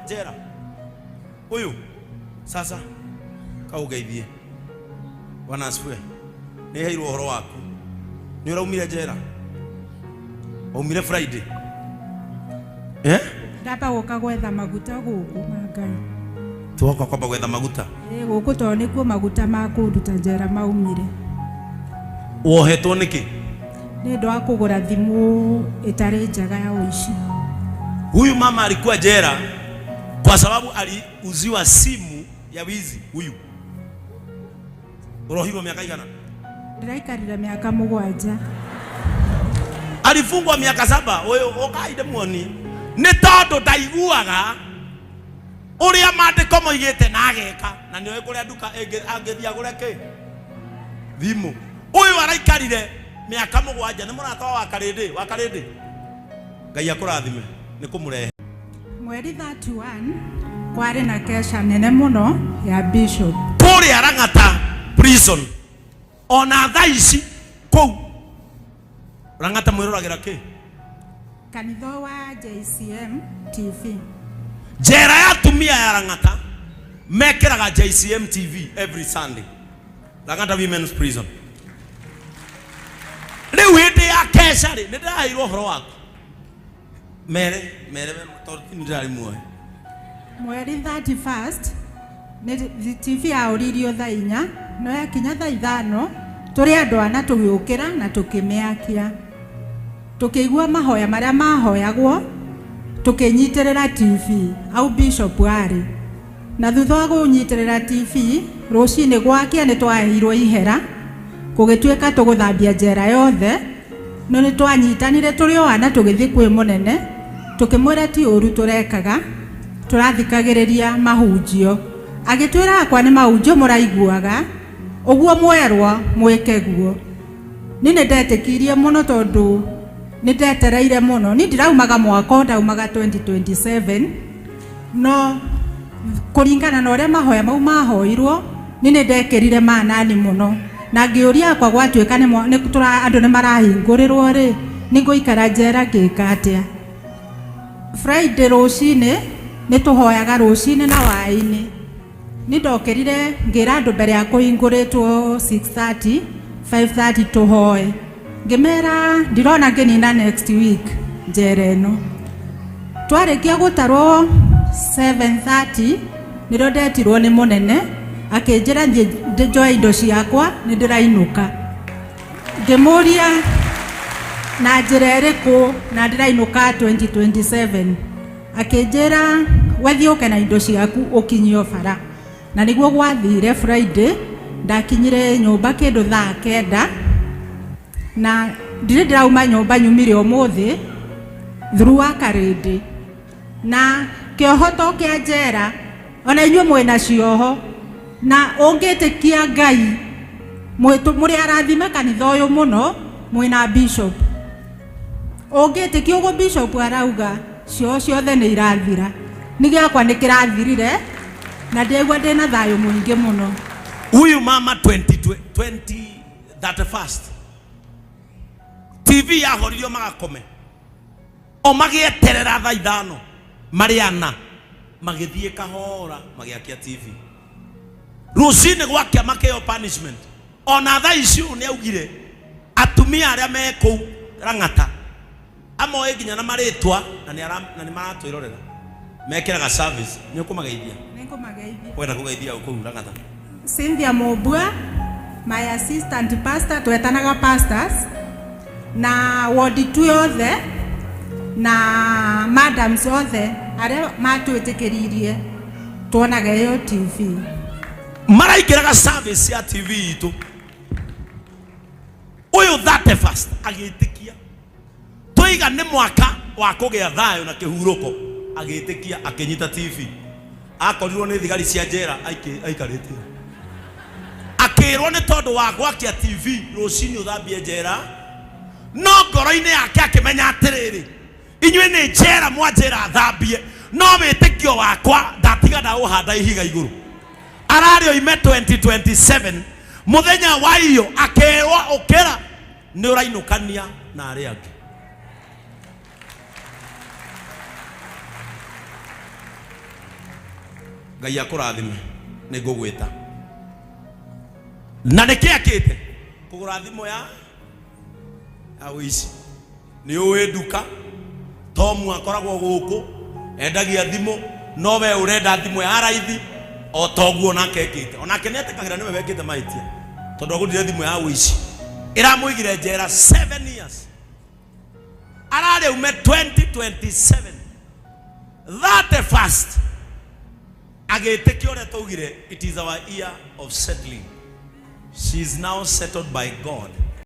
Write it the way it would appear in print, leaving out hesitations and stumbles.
Njera ũyũ sasa kaũgeithie. Bwana asifiwe. Nĩ heirwo ũhoro waku, nĩ ũraumire njera, waumire Friday, eh? Ndamba gũka gwetha maguta gũkũ ma Ngai. Twoka kwamba gwetha maguta. Ĩ gũkũ tondũ nĩkuo maguta ma kũnduta njera maumire. Wohetwo nĩkĩ? Nĩ ũndũ wa kũgũra thimũ ĩtarĩ njega ya ũici. Huyu mama alikuwa jela kwa sababu aliuziwa simu ya wizi. Huyu urohirwo miaka igana? Ndĩraikarire mĩaka 7. Alifungwa miaka 7. Uyu ukai ndĩmuonie nĩ tondũ ndaiguaga ũrĩa maandĩko moigĩte na ageka, na nĩoĩ kũrĩa nduka angĩthiĩ agũre kĩ thimũ. Ũyũ araikarire mĩaka 7. Nĩ mũrata wa Wakarĩndĩ. Wakarĩndĩ, Ngai akũrathime nĩ kũmũrehe. Mweri 31 kwarĩ na kesha nene mũno ya bishop kũrĩa Lang'ata prison. Ona thaa ici kũu Lang'ata mwĩroragĩra kĩ? Kanitha wa JCM TV. Njera ya atumia ya Lang'ata mekĩraga JCM TV every Sunday. Lang'ata Women's Prison. Rĩu hĩndĩ ya kesha rĩ, nĩ ndĩraheirwo ũhoro waku. Mere mere tondũ ti ndĩrarĩ muohe. Mweri 31st nĩ TV yaũririo thaa 4, no yakinya thaa 5 tũrĩ andũ ana tũgĩũkĩra na tũkĩmĩakia, tũkĩigua mahoya marĩa mahoyagwo, tũkĩnyitĩrĩra TV au bishop arĩ. Na thutha wa kũnyitĩrĩra TV rũcinĩ gwakia nĩ twaheirwo ihera, gũgĩtuĩka tũgũthambia njera yothe. No nĩ twanyitanire tũrĩ o ana tũgĩthiĩ kwĩ mũnene, tũkĩmwĩra ti ũru tũrekaga, tũrathikagĩrĩria mahunjio. Agĩtwĩra akwa nĩ mahunjio mũraiguaga, ũguo mwerwo mwĩke guo. Niĩ nĩ ndetĩkirie mũno tondũ nĩ ndetereire mũno. Niĩ ndiraumaga mwaka, ndaumaga 2027, no kũringana na ũrĩa mahoya mau mahoirwo, niĩ nĩ ndekĩrire manani mũno. Na ngĩũria akwa gwatuĩka nĩ andũ nĩ marahingũrĩrwo rĩ, nĩ ngũikara njera ngĩka atĩa? Friday rũcinĩ nĩ tũhoyaga rũcinĩ na hwaĩ-inĩ. Nĩ ndokĩrire ngĩra andũ mbere ya kũhingũrĩtwo 6:30, 5:30 tũhoe. Ngĩmera ndirona ngĩnina next week njera ĩno. Twarĩkia gũtarwo 7:30 nĩrĩo ndetirwo nĩ mũnene akĩnjĩra thiĩ njoe indo ciakwa nĩ ndĩrainũka. Ngĩmũria na njĩra ĩrĩkũ na ndĩrainũka 2027. Akĩnjĩra wethiĩ ũke na indo ciaku ũkinyio bara. Na nĩguo gwathire Friday ndakinyire nyũmba kĩndũ thaa 9, na ndirĩ ndĩrauma nyũmba nyumire ũmũthĩ through wa Karĩndĩ. Na kĩoho to kĩa njera, ona inyuĩ mwĩna cioho, na ũngĩtĩkia Ngai mũrĩ arathime kanitha ũyũ mũno, mwĩna bishop. Ũngĩtĩkia ũguo bishop arauga cioho ciothe nĩ irathira. Nĩ gĩakwa nĩ kĩrathirire na ndĩraigua ndĩna thayũ mũingĩ mũno. Huyu mama 20 20 31st TV yahoririo magakome o magĩeterera thaa 5 marĩ ana magĩthiĩ kahora magĩakia TV. Rũcinĩ gwakĩa makĩheo punishment. Ona thaa ici ũyũ nĩ augire atumia arĩa me kũu Lang'ata amoĩ nginya na marĩtwa, na nĩ na nĩ maratwĩrorera, mekĩraga service. Nĩ ũkũmageithia? Nĩ ngũmageithia. Wenda kũgeithia ũ kũu Lang'ata? Cynthia Mobua, my assistant pastor, twetanaga pastors, na ward tu yothe na madams othe arĩa matwĩtĩkĩririe tuonaga ĩyo TV. Maraingĩraga service ya TV itũ. Ũyũ 31st agĩtĩkia tũiga nĩ mwaka wa kũgĩa thayũ na kĩhurũko, agĩtĩkia akĩnyita TV. Akorirwo nĩ thigari cia njera aikarĩte, akĩrwo nĩ tondũ wa gwakia TV rũcinĩ ũthambie njera. No ngoro-inĩ yake akĩmenya atĩrĩrĩ, inyuĩ nĩ njera mwanjĩra thambie, no wĩtĩkio wakwa ndatiga ndaũhanda ihiga igũrũ. Ararĩ oime 2027 mũthenya wa iyo akĩrwo ũkĩra nĩ ũrainũkania na arĩa angĩ. Ngai akũrathime, nĩ ngũgwĩta. Na nĩkĩ akĩte kũgũra thimũ ya ya ũici? Nĩ ũĩ nduka Tomu akoragwo gũkũ endagia thimũ, no we ũrenda thimũ ya raithi o toguo nake ekĩte. Onake nĩ etĩkagĩra nĩwe wekĩte mahĩtia tondũ agũrire thimũ ya ũici ĩramũigire njera 7 years. Ararĩ ume 2027 31st agĩtĩkia ũrĩa twaugire, it is our year of settling. She is now settled by God.